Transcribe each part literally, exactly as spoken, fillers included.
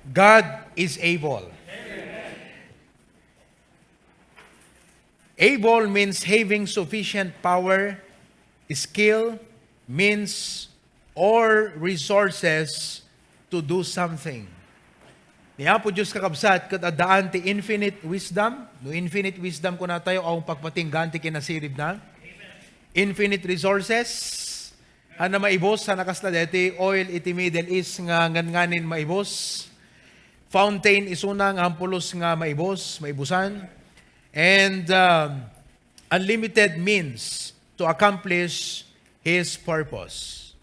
God is able. Able means having sufficient power, skill, means, or resources to do something. Ni Apo Dios, kakabsat, ket addaan ti infinite wisdom. No infinite wisdom kunatayo, awan pagpatinggaan ti kinasiribna. Infinite resources. Haanna maibus, haanna kasla daytoy oil iti Middle East nga ngan-nganin maibus. Fountain isuna nga ampulos nga maibus, maibusan. And, um, unlimited means to accomplish His purpose.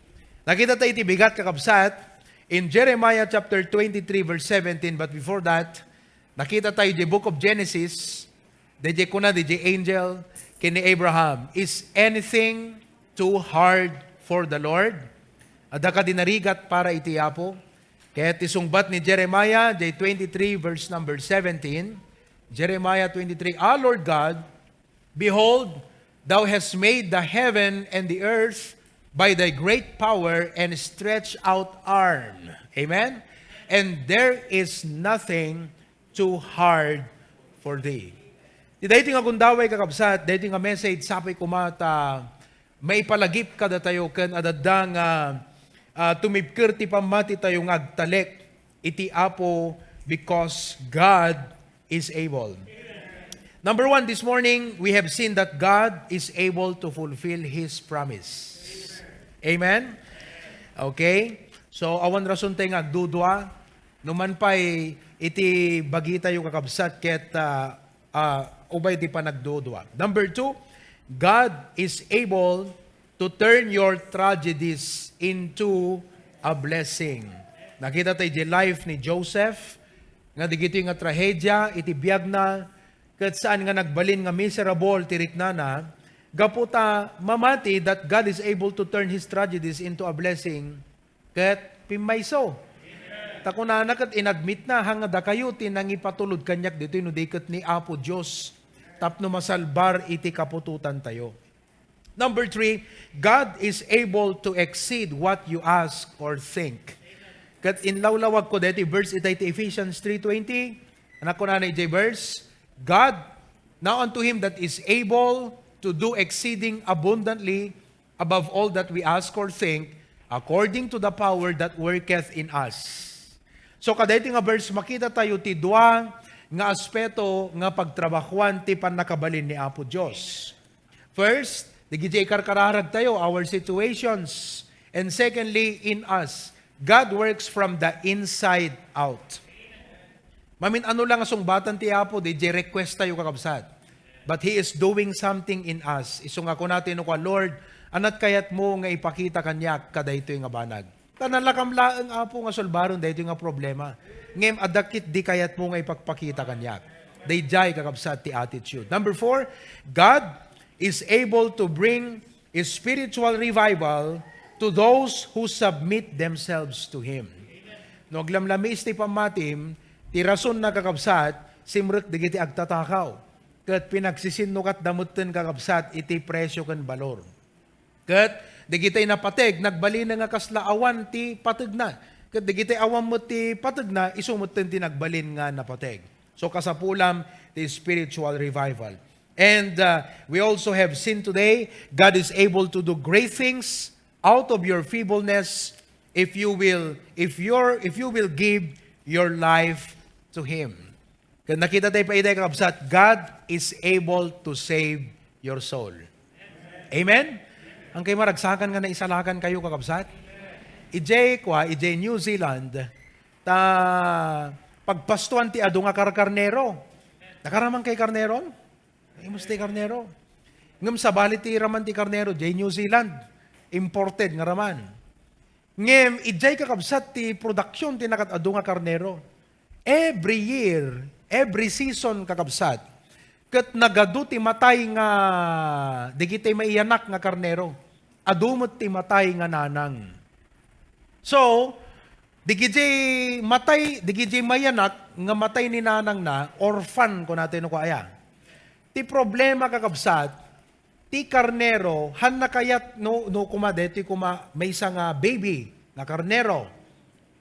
Nakita tayo iti bigat, kakabsat, in Jeremiah chapter twenty-three, verse seventeen. But before that, nakita tayo di book of Genesis, daydi kuna daydi angel ken ni Abraham, "Is anything too hard for the Lord?" Adda kadi narigat para iti Apo? Ket ti sungbat ni Jeremiah, jay twenty-three, verse number seventeen, Jeremiah twenty-three, "Ah, Lord God, behold, thou hast made the heaven and the earth by thy great power and stretch out arm." Amen? "And there is nothing too hard for thee." Ti daytoy nga gundaway, kakabsat, daytoy nga message, sapay koma ta maipalagip kadatayo ken adda nga, ah, tumibker ti pammati tayo nga agtalek iti Apo because God is able. Number one, this morning, we have seen that God is able to fulfill His promise. Amen? Okay? So, awan rason tayo nga agdudua. Numan pay iti bagitayo, kakabsat, ket, ah, ah, ubay ti panagdudua. Number two, God is able to turn your tragedies into a blessing. Nakita tayo di life ni Joseph, nga digitoy nga trahedya iti biagna, ket saan nga nagbalin nga miserable ti riknana, gapu ta mamati that God is able to turn his tragedies into a blessing, ket pimmayso. Ta kunana ket inadmitna, "Haan nga dakayo ti nangipatulod kaniak ditoy no di ket ni Apo Dios tapno masalbar iti kaputotantayo." Number three, God is able to exceed what you ask or think. Ket inlawlawagko daytoy verse ita iti Ephesians three twenty. Anak ko na ijay verse, God, now unto him that is able to do exceeding abundantly above all that we ask or think, according to the power that worketh in us. So, kadaytoy nga verse, makita tayo ti dua nga aspeto nga pagtrabahuan ti pannakabalin ni Apo Dios. First, dagiti ikarkararag tayo, our situations. And secondly, in us. God works from the inside out. Mamin-ano lang nga sungbatan ti Apo, di, di request tayo, kakabsat. But He is doing something in us. Isu nga kuna ti no kua, "Lord, anat kayatmo nga ipakita kaniak kadaytoy nga banag?" Ta nalakam laeng, Apo, nga sulbaren daytoy nga problema. Ngem adda ket di kayatmo nga ipakpakita kaniak. Daydiay, kakabsat, ti attitude. Number four, God is able to bring spiritual revival to those who submit themselves to Him. No aglamlamis ti pammatim, ti rason na, kakabsat, simrek dagiti agtatakaw. Ket pinagsisinnukatda metten, kakabsat, iti presio ken balor. Ket dagiti napateg, nagbalina nga kasla awan ti pategna. Ket dagiti awan met ti pategna, isu metten ti nagbalin nga napateg. So, kasapulam ti spiritual revival. And, uh, we also have seen today, God is able to do great things out of your feebleness if you will, if your, if you will give your life to Him. Ket nakita tayo pa iti, kakabsat, God is able to save your soul. Amen? Ang kay maragsakan nga naisalakan kayo, kakabsat? Ijay, kua, ijay New Zealand, ta pagpastuan ti adu nga karkarnero. Nakaraman kay karneron? Imus ti karnero. Ngem sabali ti raman ti karnero, jay New Zealand, imported nga raman. Ngem idiay, kakabsat, ti production ti nakad-adu nga karnero. Every year, every season, kakabsat, ket nagadu ti matay nga dagiti maiyanak nga karnero. Adu met ti matay nga nanang. So, dagiti matay, dagiti maiyanak nga matay ni nanangna, orphan, kunatayo no kua aya. Ti problema, kakabsat, ti karnero, haanna kayat no, no koma, daytoy koma maysa nga baby nga karnero.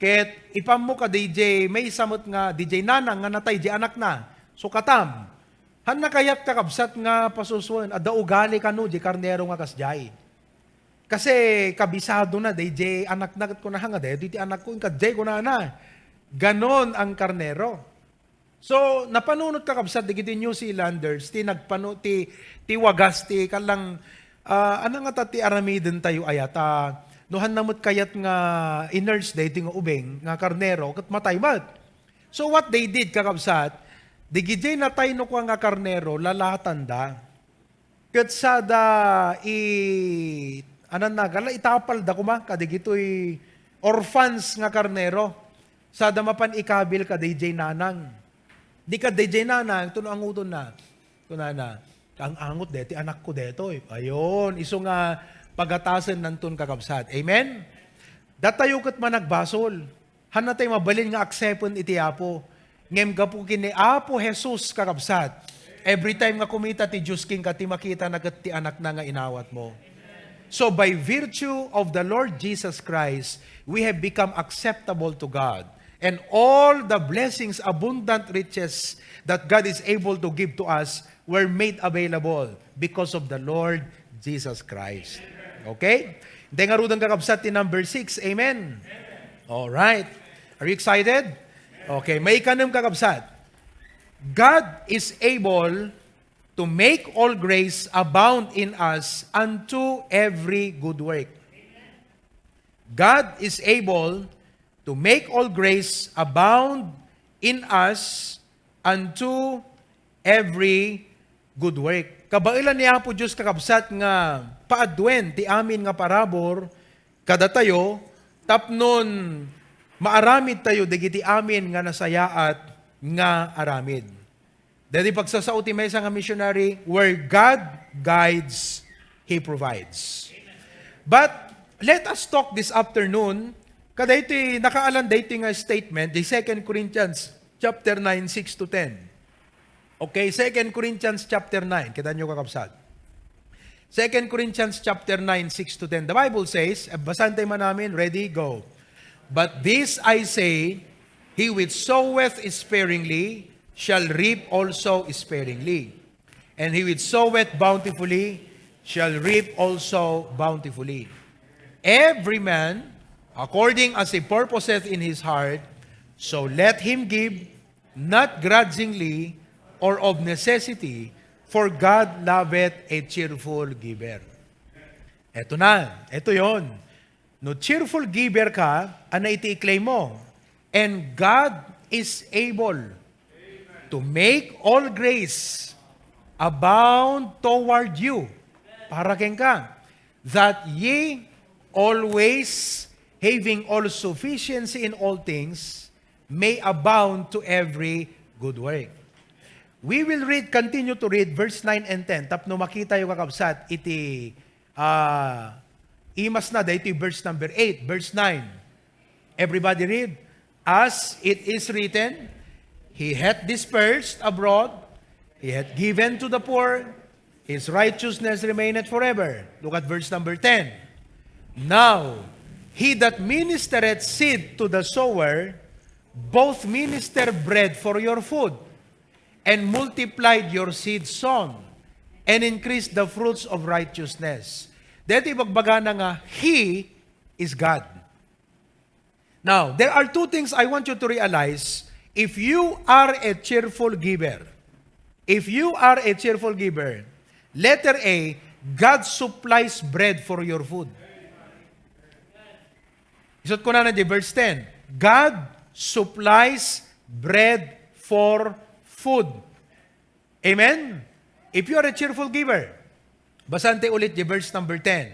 Ket ipammo ka D J, maysa met nga D J Nanang nga natay di anakna. So, katam. Hanna kayat, kakabsat, nga pasusuen, adda ugali kano di karnero nga kasdiay. Kasi kabisado na, D J, anakna, ket kuna, "Ha, nga daytoy ti anakko, inkadiay," kunana. Ganon ang karnero. So, napanunot, kakabsat, dagiti New Zealanders, ti nagpano-, ti, ti wagas, ti kalang, ah, ano nga ta ti aramiden tayo aya, ta, no, hanna met kayat nga i-nurse daytoy nga ubing, nga karnero, ket matay met. So, what they did, kakabsat, dagiti natay no kua nga karnero, lalatanda. Ket sada i-, anan na, gala itapalda koma kadagitoy orphans nga karnero. Sada mapan ikabil ka D J Nanang. Di ka D J Nanang, tuno anguton na. Kunana, "Ang angot deti anakko detoy." Ayon, isu nga pagatasen nanton, kakabsat. Amen? Datayo ket managbasol. Hanna tay mabalin nga aksepen iti Apo. Ngem gapu ken ni Apo Jesus, kakabsat, every time nga kumita ti Dios kenka, ti makitana ket ti Anakna nga inawat mo. So by virtue of the Lord Jesus Christ, we have become acceptable to God. And all the blessings, abundant riches that God is able to give to us were made available because of the Lord Jesus Christ. Okay? Deng ngaruden, kakabsat, ti number six. Amen? All right. Are you excited? Okay. Maikanem, kakabsat. God is able to make all grace abound in us unto every good work. God is able to make all grace abound in us unto every good work. Kabaelan ni Apo Dios, kakabsat, nga paaduen ti amin nga parabur kadatayo tapnon maaramid tayo dagiti amin nga nasayaat nga aramid. Daydi pagsasao ti maysa nga missionary, "Where God guides, He provides." But let us talk this afternoon, kadaytoy nakaalan daytoy nga statement, di Second Corinthians chapter nine, six to ten. Okay, Second Corinthians chapter nine. Kita niyo, kakabsat. Second Corinthians chapter nine, six to ten. The Bible says, eh, basahin tayo man namin. Ready? Go. "But this I say, he which soweth sparingly shall reap also sparingly. And he which soweth bountifully shall reap also bountifully. Every man, according as he purposeth in his heart, so let him give, not grudgingly or of necessity, for God loveth a cheerful giver." Eto na, eto yon. No cheerful giver ka, ano iti i-claim mo? "And God is able to make all grace abound toward you." Para kenka, "that ye, always having all sufficiency in all things, may abound to every good work." We will read, continue to read verse nine and ten. Tapno makita yo, kakabsat, iti, ah, imas na, daytoy verse number eight, verse nine. Everybody read. "As it is written, he hath dispersed abroad, he hath given to the poor, his righteousness remaineth forever." Look at verse number ten. "Now, he that ministereth seed to the sower, both minister bread for your food, and multiplied your seed sown, and increased the fruits of righteousness." Dito ibagbagana nga, "He is God." Now, there are two things I want you to realize. If you are a cheerful giver, if you are a cheerful giver, letter A, God supplies bread for your food. Isut ko na na di verse ten. "God supplies bread for food." Amen? If you are a cheerful giver, basaen ti ulit di verse number ten.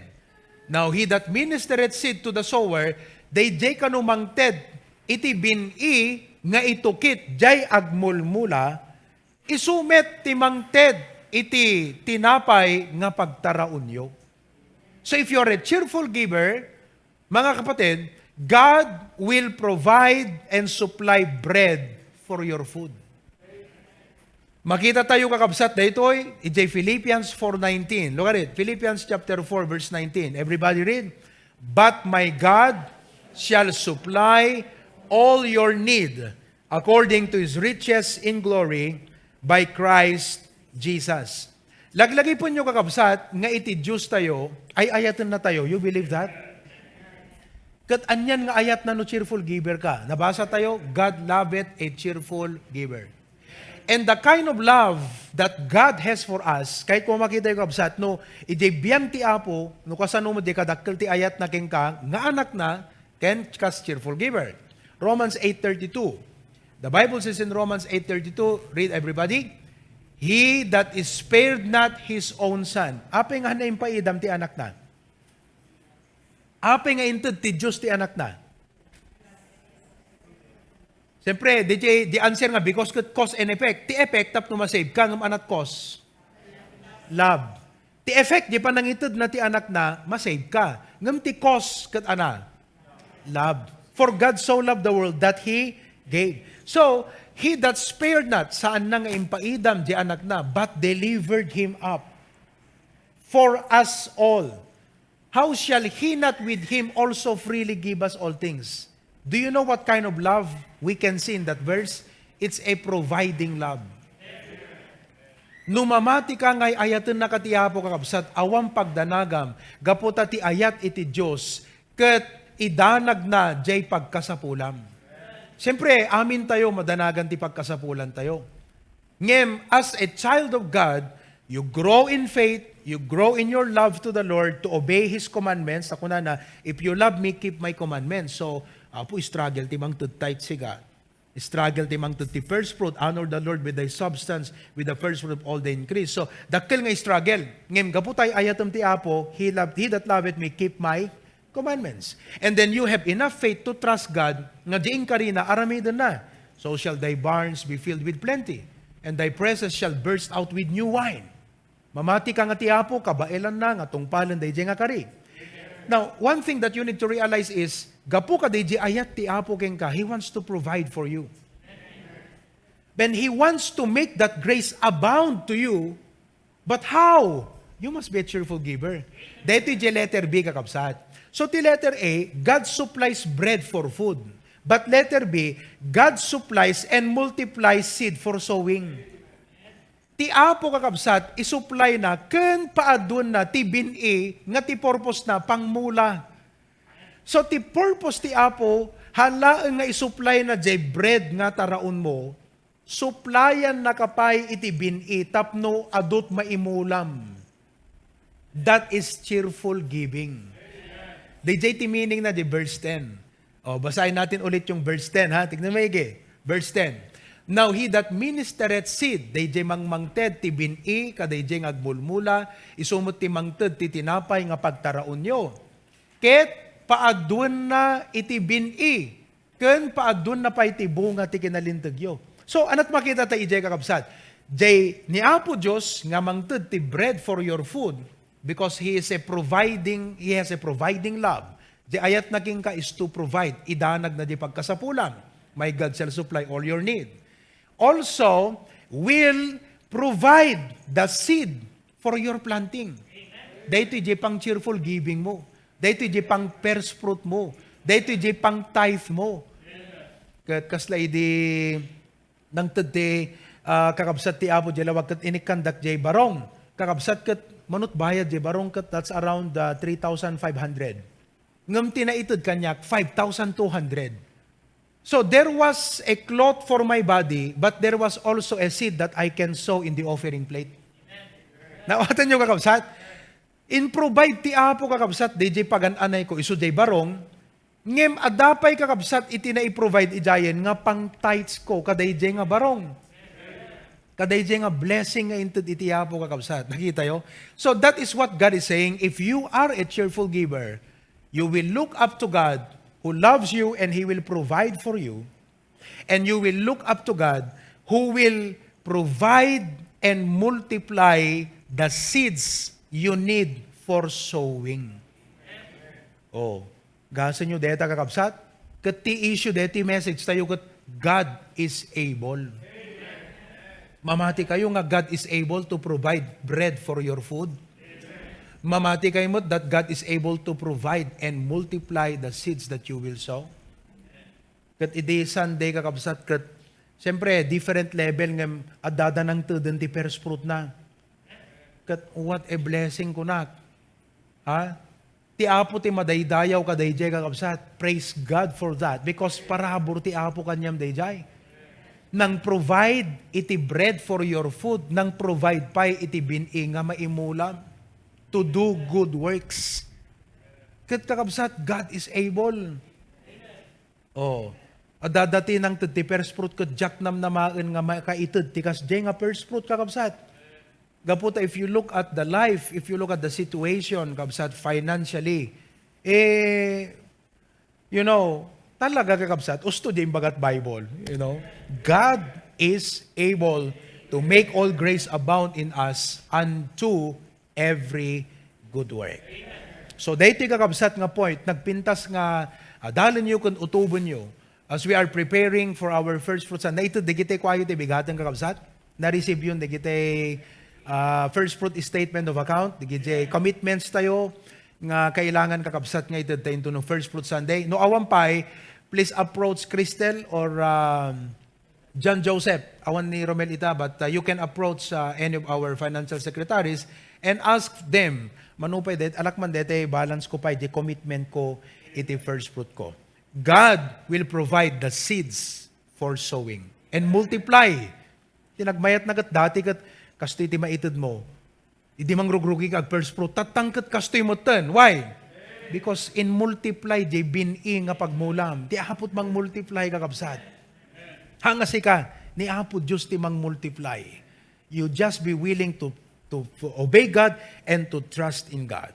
"Now he that ministereth seed to the sower, daydiay kano mangted iti bin-i nga itukit diay agmulmula, isu met ti mangted iti tinapay nga pagtaraonyo." So if you are a cheerful giver, mga kapatid, God will provide and supply bread for your food. Makita tayo, kakabsat, daytoy idiay Philippians four nineteen. Look at it. Philippians chapter four, verse nineteen. Everybody read. "But my God shall supply all your need according to His riches in glory by Christ Jesus. Laglagipenyo, kakabsat, nga iti Dios tayo, ay ayaten na tayo. You believe that? Ket anian nga ayat na no cheerful giver ka. Nabasa tayo, "God loveth a cheerful giver." And the kind of love that God has for us, kay kung makita yung kabsat, no, iti biag ti Apo, no kasano mo di kadakkel ti ayat na kenka, nga anak na, ken kas cheerful giver. Romans eight thirty-two. The Bible says in Romans eight thirty-two, read everybody, "He that is spared not his own son." Apay nga naimpaidam ti anak na? Apay nga inted ti Dios ti anak na? Siyempre, di, di, di answer nga because ket cause and effect. Ti effect tapno ma-save ka, ngem anat cause? Love. Ti effect, di panangited na ti anak na, ma-save ka. Ngem ti cause ket ana? Love. For God so loved the world that He gave. So, He that spared not, saan na nga impaidam di anak na, but delivered Him up for us all. How shall He not with Him also freely give us all things? Do you know what kind of love we can see in that verse? It's a providing love. No mamati ka nga ay-ayaten na ka ti Apo, kakabsat, awan pagdanagam, gapu ta ti ayat iti Dios, ket idanag na jay pagkasapulam. Siyempre, amin tayo, madanagan ti pagkasapulan tayo. Ngem, as a child of God, you grow in faith, you grow in your love to the Lord, to obey His commandments. Ako na na, "If you love me, keep my commandments." So, apo, struggle ti mangted tithes, siga. Struggle ti mangted ti first fruit. "Honor the Lord with thy substance, with the first fruit of all the increase." So, dakkel nga struggle. Ngem, gapu tay ayatem ti Apo, "He loved, he that loveth me, keep my commandments." And then you have enough faith to trust God nga di inkarina, aramiden na. "So shall thy barns be filled with plenty, and thy presses shall burst out with new wine." Mamati ka nga ti Apo, kabaelan na nga tungpalen dayjay nga kari. Now, one thing that you need to realize is, gapu ka dayjay ayat ti Apo kenka, He wants to provide for you. Then He wants to make that grace abound to you. But how? You must be a cheerful giver. Daytoy jay letter B, kakabsat. So, ti letter A, God supplies bread for food. But letter B, God supplies and multiplies seed for sowing. Ti Apo, kakabsat, isupply na ken paaduenna ti bin-i nga ti purpose na pangmula. So, ti purpose ti Apo, haan laeng nga isupply na jay bread nga taraon mo, supplyan na ka pay iti bin-i tapno adut maimulam. That is cheerful giving. Dayjay ti meaning na di verse ten. O, basahin natin ulit yung verse ten, ha? Tignan mo, igi. Verse ten. "Now he that ministereth seed," dayjay mangmangted ti bin-i, kadayjay nga agmulmula, isu met ti mangted ti tinapay nga pagtaraonyo. Ket paaduenna iti bin-i, ken paaduenna pay ti bunga ti kinalintegyo. So, anat makita ta idiay, kakabsat? Jay ni Apo Dios nga mangted ti bread for your food, because He is a providing, He has a providing love. Di ayat na kenka is to provide. Idanag na di pagkasapulan. "My God shall supply all your need." Also, will provide the seed for your planting. Daytoy di pang cheerful giving mo. Daytoy di pang first fruit mo. Daytoy di pang tithe mo. Ket kasla idi nangted ti, ah, kakabsat ti Apo, di lawag ket inikandak jay barong. Kakabsat ket manut bayad jay barong ket that's around, ah, three thousand five hundred. Ngem ti naited kaniak, five thousand two hundred. So there was a cloth for my body, but there was also a seed that I can sow in the offering plate. Naawatan niyo, kakabsat? In-provide ti Apo, kakabsat, di jay pagan-anay ko, isu jay barong. Ngem adda pay, kakabsat, iti nai-provide idiayen nga pang tithes ko, kadayjay nga barong. Kadayjay nga blessing nga inted iti Apo, kakabsat. Nakita yo? So that is what God is saying. If you are a cheerful giver, you will look up to God who loves you and He will provide for you. And you will look up to God who will provide and multiply the seeds you need for sowing. Oh, gasen yo deta, kakabsat? Ket ti issue deti message tayo ket God is able. Mamati kayo nga God is able to provide bread for your food. Mamati kayo met that God is able to provide and multiply the seeds that you will sow. Ket idi Sunday, kakabsat, ket siyempre, different level nga addada nangteden ti first fruit na. Ket what a blessing kunak. Ha? Ti Apo ti madaydayaw kadaydiay, kakabsat. Praise God for that. Because parabur ti Apo kaniam daydiay. Nang provide iti bread for your food, nang provide pay iti bin-i nga maimulam to do good works. Ket, kakabsat, God is able. Oh, adda dati nangted ti first fruit ket diak namnamaen nga makaited ti kasdiay nga first fruit, kakabsat. Gapu ta if you look at the life, if you look at the situation, kabsat, financially, eh, you know, talaga, kakabsat, usto di imbagat Bible, you know. God is able to make all grace abound in us unto every good work. So, daytoy, kakabsat, nga point, nagpintas nga adalenyo ken utobenyo as we are preparing for our first fruits. Naited dagiti kuayo ti bigaten, kakabsat? Na-receive yon dagiti, ah, first fruit statement of account, dagiti commitments tayo nga kailangan, kakabsat, nga ited tayo into no First Fruit Sunday. No awan pay, please approach Cristel or, um, John Joseph, awan ni Romel ita, but, uh, you can approach, uh, any of our financial secretaries and ask them, "Mano pay det, alak man dete balance ko pay, di commitment ko iti first fruit ko." God will provide the seeds for sowing and multiply. Ti nagmayat na ket dati ket kastoy ti maited mo. Idi mangrugrugika ag first fruit, tattang ket kastoy metten. Why? Because in multiply, di bin-i nga pagmulam. Ti Apo ti mangmultiply, kakabsat. Hanga sika, ni Apo Dios ti mangmultiply. You just be willing to, to, to obey God and to trust in God.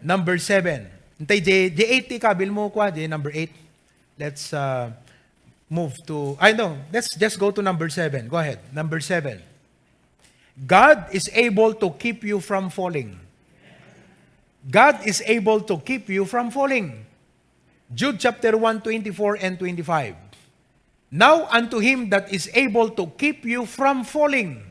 Number seven. Intay, di, di eight ti kabil mo, kwa, di number eight. Let's, uh, move to, I know, let's just go to number seven. Go ahead. Number seven. God is able to keep you from falling. God is able to keep you from falling. Jude chapter one, twenty-four and twenty-five. "Now unto him that is able to keep you from falling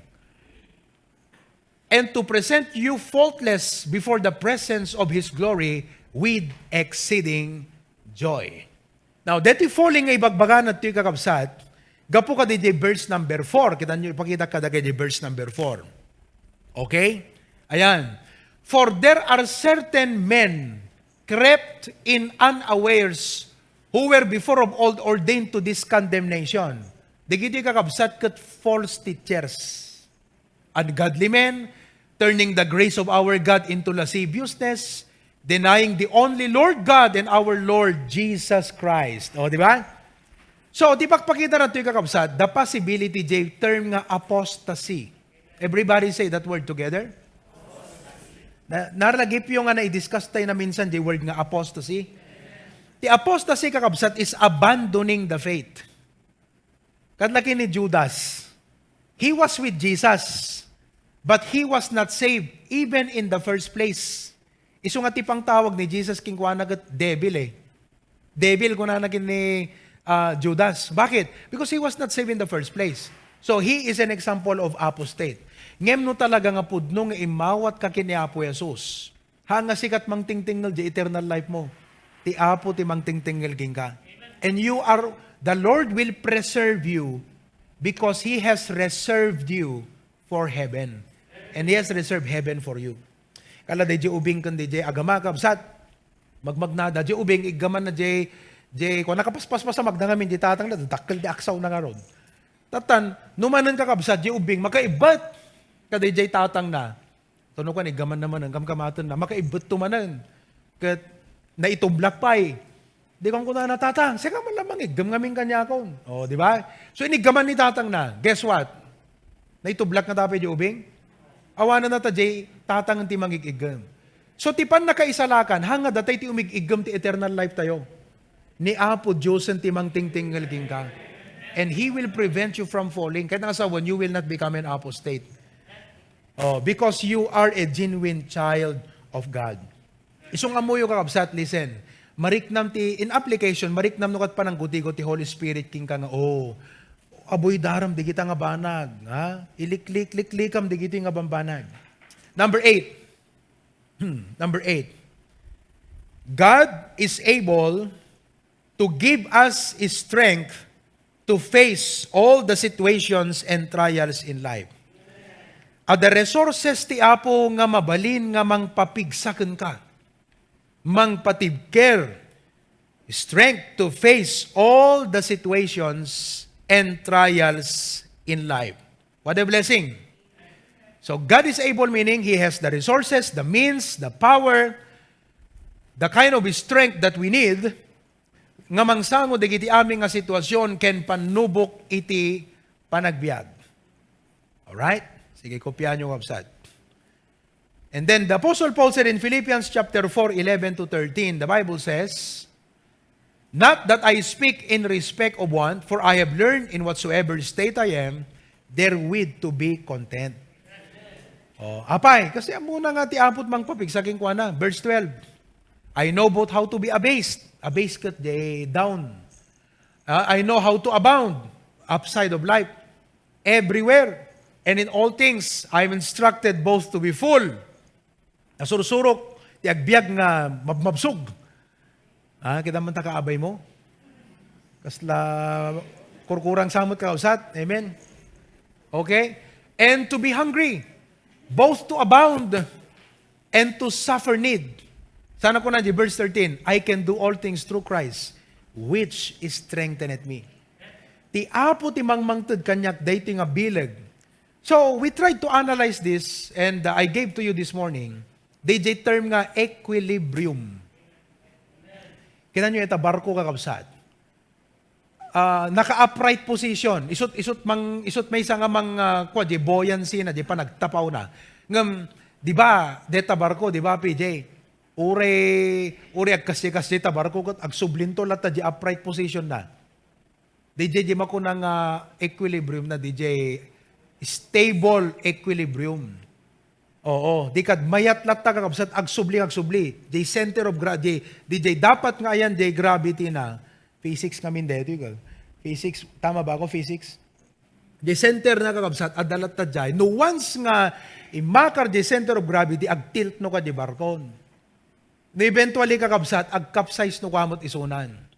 and to present you faultless before the presence of his glory with exceeding joy." Now, deti falling nga ibagbagana ditoy, kakabsat, gapu kadagiti verse number four. Kita nyo, ipakita kadagiti verse number four. Okay? Ayan. "For there are certain men crept in unawares who were before of old ordained to this condemnation." Dagiti, kakabsat, ket false teachers. Ungodly men, turning the grace of our God into lasciviousness, denying the only Lord God and our Lord Jesus Christ. O, di ba? So, di pakpakita na ito'y, kakabsat, the possibility, J, term nga apostasy. Everybody say that word together. Na, naragip yung nga na-discuss tayo na minsan, the word nga apostasy. The apostasy, kakabsat, is abandoning the faith. Kadlaki ni Judas. He was with Jesus, but he was not saved even in the first place. Isu nga ti pangtawag ni Jesus kenkuana ket devil eh. Devil kunana ken ni, ah, Judas. Bakit? Because he was not saved in the first place. So, he is an example of apostate. Ngem no talaga nga pudno nga immawat ka ken ni Apo Jesus, ha nga sika ti mangtingtingngel di eternal life mo. Ti Apo ti mangtingtingngel kenka. And you are, the Lord will preserve you because He has reserved you for heaven. And He has reserved heaven for you. Kala di ubing ken di agama, kabsat. Magmagnada, di ubing, iggaman na di, di, kung nakapaspas sa magdangamin di tatang na, dakkel di aksaw na nga ron. Tatan, numanen kakabsat, di ubing, makaibat. Kadi di tatang na. Tono kan iggaman naman ang kamkamaten na, makaibat to manen. Ket naitublak pay. Di kang kunana, "Tatang, sika man lamang iggam ngamin kaniakon." O, di ba? So, iniggaman ni tatang na. Guess what? Naitublak na tapay di ubing? Awanan na ta, jay, tatang ti mangig-iggam. So, ti pannakaisalakan, hanga datay ti umig-iggam ti eternal life tayo. Ni Apo Dios ti mangtingtingngel kenka. And He will prevent you from falling. Kaya nga sa when you will not become an apostate. Oh, because you are a genuine child of God. Isu nga ammoyo, kakabsat, listen. Mariknam ti, in application, mariknam no ket pananggutigot ti Holy Spirit kenka nga, oh, abuy daram digita nga banag, ha? Iliklik-liklikam digiti nga bambanag. Number eight. Hmm, number eight. God is able to give us strength to face all the situations and trials in life. Adda resources ti Apo nga mabalin nga mangpapigsa kenka, mangpatibker, strength to face all the situations and trials in life. What a blessing! So God is able, meaning He has the resources, the means, the power, the kind of strength that we need nga mangsango dagiti amin nga sitwasyon ken pannubok iti panagbiag. Alright? Sige, kopianyo, kabsat. And then the Apostle Paul said in Philippians chapter four, eleven to thirteen, the Bible says, "Not that I speak in respect of want, for I have learned in whatsoever state I am, therewith to be content." Oh, apay, kasi amuna nga ti Apo ti mangpapigsa kenkuana. Verse twelve, "I know both how to be abased." Abased ket di down. Ah, "I know how to abound," upside of life, "everywhere. And in all things, I am instructed both to be full." Nasursurok ti agbiag nga mabmabsog. Ah, kita man ta kaabay mo. Kasla kurkurang samot ka usat. Amen. Okay? "And to be hungry, both to abound and to suffer need." Sana ko na di verse thirteen, "I can do all things through Christ, which strengtheneth me." Ti Apo ti mangmangted kaniak daytoy nga bileg. So, we tried to analyze this, and, uh, I gave to you this morning, D J term nga equilibrium. Kita nyo ita barko, kakabsat. Ah, naka-upright position. Isut, isut mang, isut maysa nga mang, ah, kwa, di buoyancy na, di panagtapaw na. Ngem, di ba, deta barko, di ba, P J? Uray, uray agkasi-kasi ta barko, ket agsublinto latta di upright position na. D J, di makuna nga equilibrium na, D J, stable equilibrium. Oo, di kad mayat latta, kakabsat, agsubli, agsubli. Di center of gra-, di, D J, dapat nga ayan, di gravity na. Physics ngamin daytoy, gal. Physics, tama ba ako, physics? Di center na, kakabsat, adda latta jay. No, once nga imakar di center of gravity, agtilt no ka di barkon. No, eventually, kakabsat, agkapsize no ka met isunan.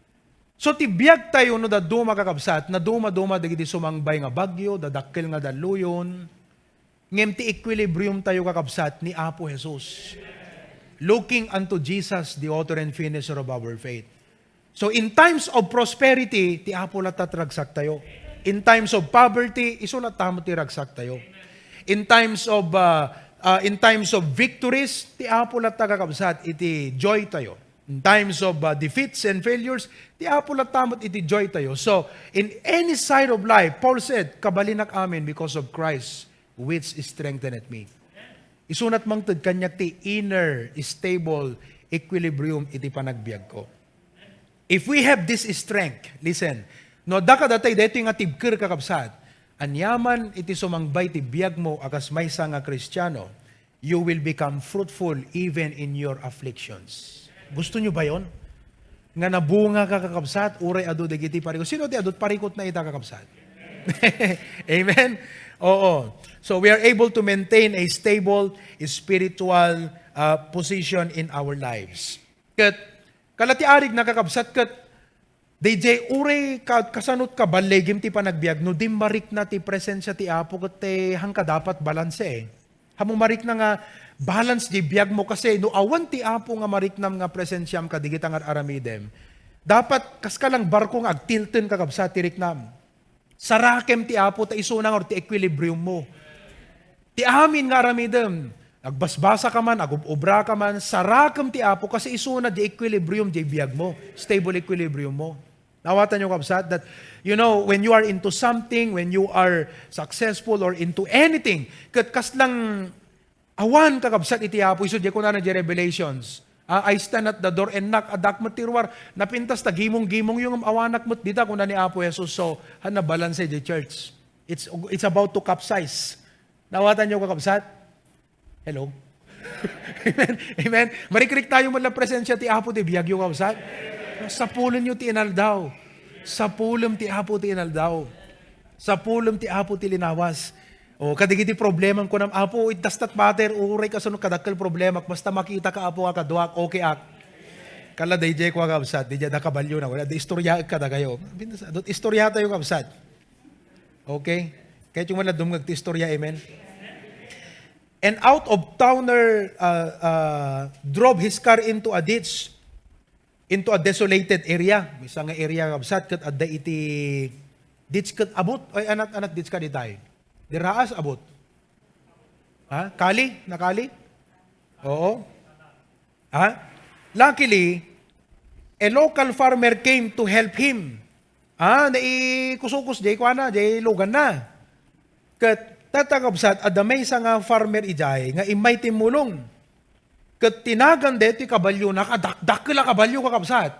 So, ti biag tayo, no, dadduma, kakabsat, naduma-duma dagiti sumangbay nga bagyo, dadakkel nga dalluyon, ngem ti equilibrium tayo, kakabsat, ni Apo Jesus. Looking unto Jesus, the author and finisher of our faith. So, in times of prosperity, ti Apo latta ti ragsak tayo. In times of poverty, isu latta met ti ragsak tayo. In times of, uh, uh, in times of victories, ti Apo latta, kakabsat, iti joy tayo. In times of, uh, defeats and failures, ti Apo latta met iti joy tayo. So, in any side of life, Paul said, "Kabalinak amin because of Christ, which strengtheneth me." Isunat mangted kaniak ti inner stable equilibrium iti panagbiagko. If we have this strength, listen, no, adda kadatta daytoy nga tibker, kakabsat, aniaman iti sumangbay ti biagmo a kas maysa nga Kristiano, you will become fruitful even in your afflictions. Gusto nyo ba yon? Nga nabunga ka, kakabsat, uray adu dagiti parikut. Sino ti adut parikut na ita, kakabsat? Amen? Oo. So we are able to maintain a stable spiritual, uh, position in our lives. Ket, kala ti arig na, kakabsat, ket D J, uray ka, kasanot ka ballegim ti panagbiag, no di marikna ti presensia ti Apo, ket ti, hangka dapat balanse, eh. Hamu marikna nga balance di biag mo, kasi no awan ti Apo nga mariknam nga presensiam kadigita nga ar-aramidem, dapat kas ka lang barko nga agtilten, kakabsat, ti riknam. Sarakem ti Apo, ta isuna nga ti equilibrium mo. Ti amin nga aramidem, agbasbasa ka man, agub-obra ka man, sarakem ti Apo, kasi isuna di equilibrium di biag mo, stable equilibrium mo. Naawatan nyo, kabsat, that, you know, when you are into something, when you are successful or into anything, ket kas lang awan, kakabsat, iti Apo, isu di kunana di Revelations, ah, "I stand at the door and knock," addak met ti ruar, napintas ta gimong-gimong yung awanak met dita, kuna ni Apo Jesus. So, han nabalanse di church. It's, it's about to capsize. Naawatan nyo, kakabsat? Hello? Amen? Amen? Marikrik tayo man lang presensia ti Apo ti biag yo, kabsat. Sapulem yo ti inaldaw. Sapulem ti Apo ti inaldaw. Sapulem ti Apo ti linawas. O, kadigiti problemam, kunam, "Apo, it does not matter. Uray kasano kadakkel problemak. Basta makita ka, Apo, nga kaduak, okay ak." Kala dayjay kua, kabsat, dayjay da kabalio na, wala, da istorya ka da kayo. Istorya tayo, kabsat. Okay? Kahit yung wala dumngag ti istorya, amen? And out of towner uh, uh, drove his car into a ditch, into a desolated area. Maysa nga area, kabsat, ket adda iti ditch ket abot. Ay, anat, anat ditch ka ditay. Diraas, abot. Ha? Kali? Nakali? Oo. Ha? Luckily, a local farmer came to help him. Ah, naikusukus, jay kuana, jay lugan na. Ket, tatakabsat, adda maysa nga farmer ijay, nga immay timmulong. Ket tinagan deti kabalio, nakadakdakkel a kabalio, kakabsat.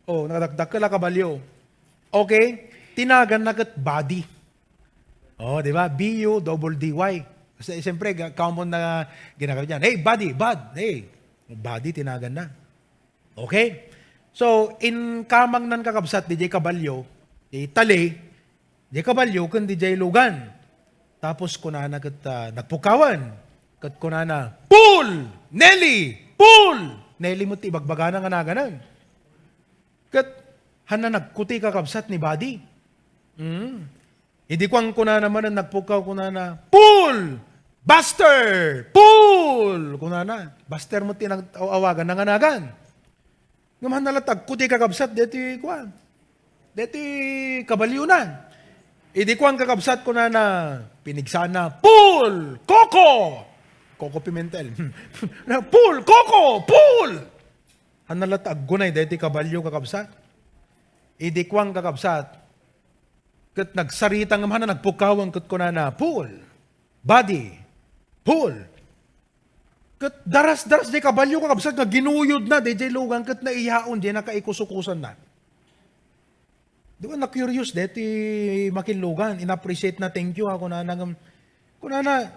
Oh, nakadakdakkel a kabalio. Okay? Tinagan na ket Buddy. Oh, di ba? B U double D Y. Kasi, siyempre, ga-, common na ginagamit yan. "Hey, Buddy, Bud." Hey, Buddy, tinagan na. Okay? So, in kamangnan, kakabsat, di jay kabalyo, di tali, di kabalyo, kun di jay lugan. Tapos, kunana ket, ah, nagpukawan. Ket kunana, "Pull! Nelly! Pull!" Nelly mo ti ibagbagana nga naganan. Ket, hana nagkuti, kakabsat, ni Buddy. Mm. Idi kuan kunana manen, nagpukaw kunana, "Pull! Buster! Pull!" kunana. Buster mo ti nag-, aw-, awagan, nanganagan. Ngem hana la tagkuti, kakabsat, deti kuan. Deti kabalyo na. Idi kuan, kakabsat, kunana, pinigsana, "Pull! Coco!" Coco Pimentel. "Pull! Coco! Pull!" Hana la taggunay deti kabalyo, kakabsat. Idi kuan, kakabsat, ket nagsarita ngem hana nagpukawan ket kunana, "Pull! Buddy! Pull!" Ket daras-daras jay kabalyo, kakabsat, nga ginuyod na dayjay lugan ket naiyaon jay nakaikusukusan na. Di ba na-curious deti makilugan, in-appreciate na, "Thank you, ha," kunana ngem, kunana,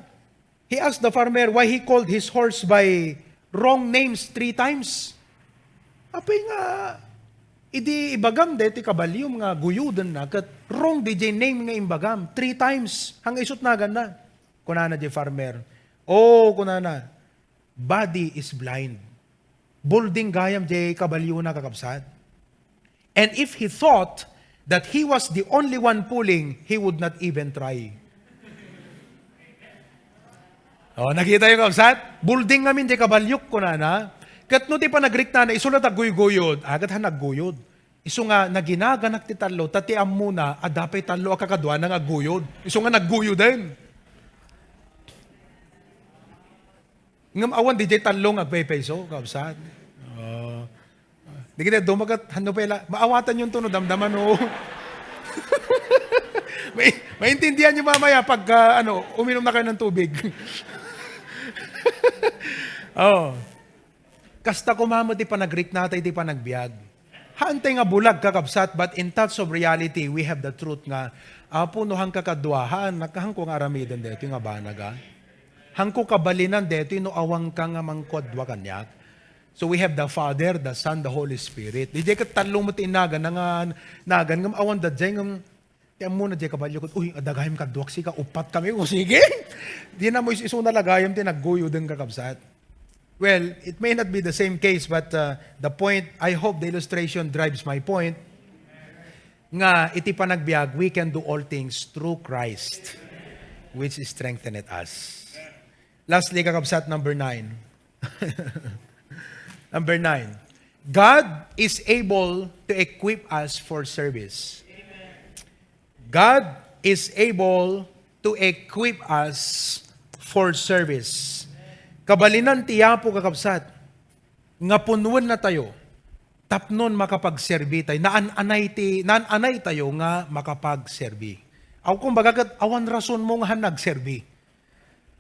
he asked the farmer why he called his horse by wrong names three times. Apay nga, idi ibagam deti kabalyom nga guyuden na, ket wrong di jay name nga imbagam, three times, hanggang isut nagan na. Kunana di farmer, "Oh," kunana, "Buddy is blind." Bulding gayam jay kabalyo na, kakabsat. And if he thought that he was the only one pulling, he would not even try. Oh, nakita yung, kabsat? Bulding ngamin jay kabalyok, kunana. Ket no ti panagriknana, isu la tagguygoyod. Agat ha nagguyod. Isu nga, naginaganak ti tallo, ta ti ammona, adda pay tallo a kakaduana nga agguyod. Isu nga nagguyoden. Ngem awan di jay tallo nga agpaypayso, kabsat. Oh. Di kita dumagat, hano pa ila, maawatan yung tuno, damdaman, oh. May, maintindihan nyo mamaya pag, ah, ano, uminom na kayo ng tubig. Oh. Kasta kumamo ti panagriknata iti panagbiag. Haantay nga bulag, kakabsat, but in touch of reality, we have the truth nga, "Apo, no hangka kadua, haan, nakahanko nga aramiden daytoy nga banag, a? Hangko kabalinan daytoy no awanka nga mangkuadua kaniak." So we have the Father, the Son, the Holy Spirit. Di jay ket tallo met ti nagan, nga nagan, ngem awan da jay, ngem ti ammona jay kabalyo ket, "Uy, adda gayam kaduak sika, upat kami." O, sige. Di na mo is-, isuna la gayam ti nagguyoden, kakabsat. Well, it may not be the same case, but, uh, the point, I hope the illustration drives my point, nga iti panagbiag, we can do all things through Christ, which strengtheneth us. Lastly, kakabsat, number nine. Number nine, God is able to equip us for service. God is able to equip us for service. Kabalinan ti Apo, kakabsat, nga punwen na tayo tapnon makapagserbi tayo. Naan-anay ti, naan-anay tayo nga makapagserbi. Aw, kumbaga, ket awan rason mo nga han nagserbi.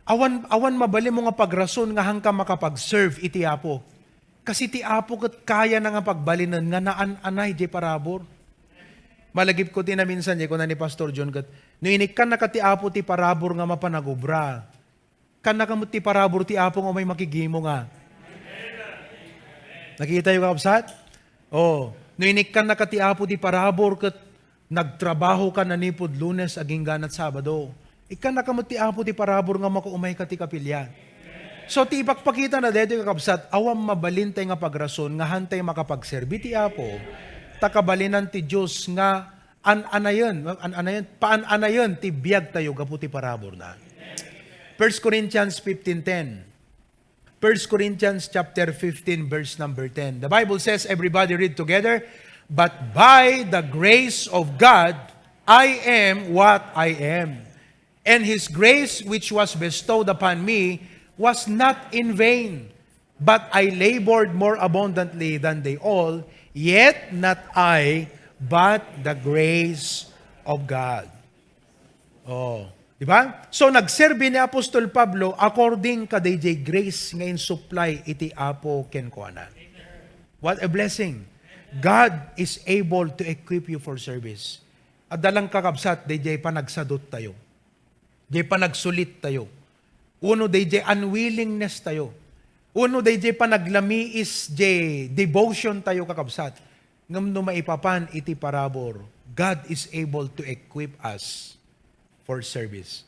Awan, awan mabalin mo nga pagrason nga hangka makapag-serve iti Apo. Kasi ti Apo ket kayana nga pagbalinen nga naan-anay jay parabur. Malagipko ti naminsan, jay kuna ni Pastor John ket, "No inikkannaka ti Apo ti parabur nga mapan agubra, kannaka met ti parabur ti Apo nga umay makigimo nga." Nakita yo, kakabsat? Oh, no inikkannaka ti Apo ti parabur ket nagtrabaho ka nanipud Lunes agingga nat Sabado. Ikkannaka met ti Apo ti parabur nga makaumay ka ti kapilian. So, ti ipakpakita na daytoy, kakabsat, awan mabalintay nga pagrason nga hantay makapagserbi ti Apo, ta kabalinan ti Dios nga an-anayen, an-anayen, paan-anayen ti biag tayo gapu ti paraburna. First Corinthians fifteen ten. First Corinthians chapter fifteen, verse number ten. The Bible says, everybody read together, "But by the grace of God, I am what I am. And his grace which was bestowed upon me was not in vain, but I labored more abundantly than they all, yet not I, but the grace of God." Oh, di ba? So, nagserbi ni Apostol Pablo according kadayjay grace nga insupply iti Apo kenkuana. What a blessing. God is able to equip you for service. Adda lang, kakabsat, dayjay panagsadut tayo. Jay panagsulit tayo. Uno dayjay unwillingness tayo. Uno dayjay panaglamiis jay devotion tayo, kakabsat. Ngem no maipapan iti parabur, God is able to equip us for service.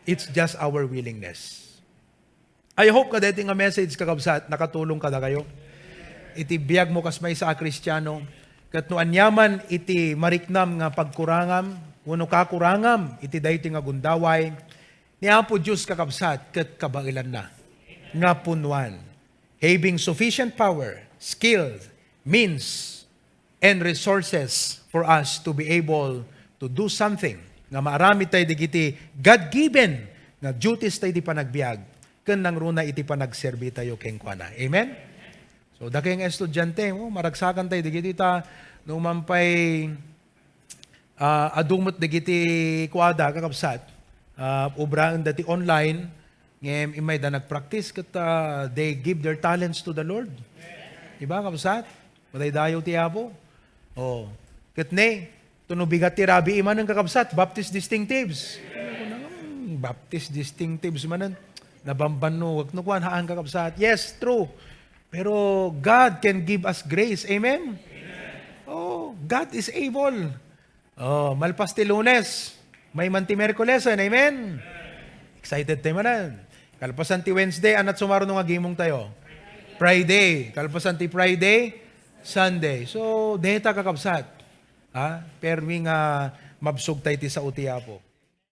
It's just our willingness. I hope nga daytoy nga message, kakabsat, nakatulong kadakayo iti biag mo kas maysa a Kristiano, ket no aniaman iti mariknam nga pagkurangam wenno kakurangam iti daytoy nga gundaway, ni Apo Dios, kakabsat, ket kabaelanna nga punuan, having sufficient power, skill, means, and resources for us to be able to do something nga maaramid tayo digiti God-given nga duties tayo di panagbiag ken nangruna iti panagserbi tayo kenkuana. Amen? So, dakay nga estudiante, oh, maragsakan tayo digiti ta, no man pay, ah, adu met dagiti kuada, kakabsat, ah, ubraen dati online, ngem immay da nagpractice ket, ah, they give their talents to the Lord. Diba, kabsat? Madaydayaw ti Apo. Oh. Ket ne, to no bigat ti rabii manen, kakabsat, Baptist distinctives. Baptist distinctives manen. Nabambannuek no kuan, haan, kakabsat. Yes, true. Pero God can give us grace. Amen? Oh, God is able. Oh, malpas ti Lunes, mayman ti Miyerkules, amen? Excited tayo manen. Kalpasan ti Wednesday, anat sumaruno nga gimong tayo? Friday. Kalpasan ti Friday, Sunday. So, deta, kakabsat. Ha? Permi nga mabsog tayo ti sao ti Apo.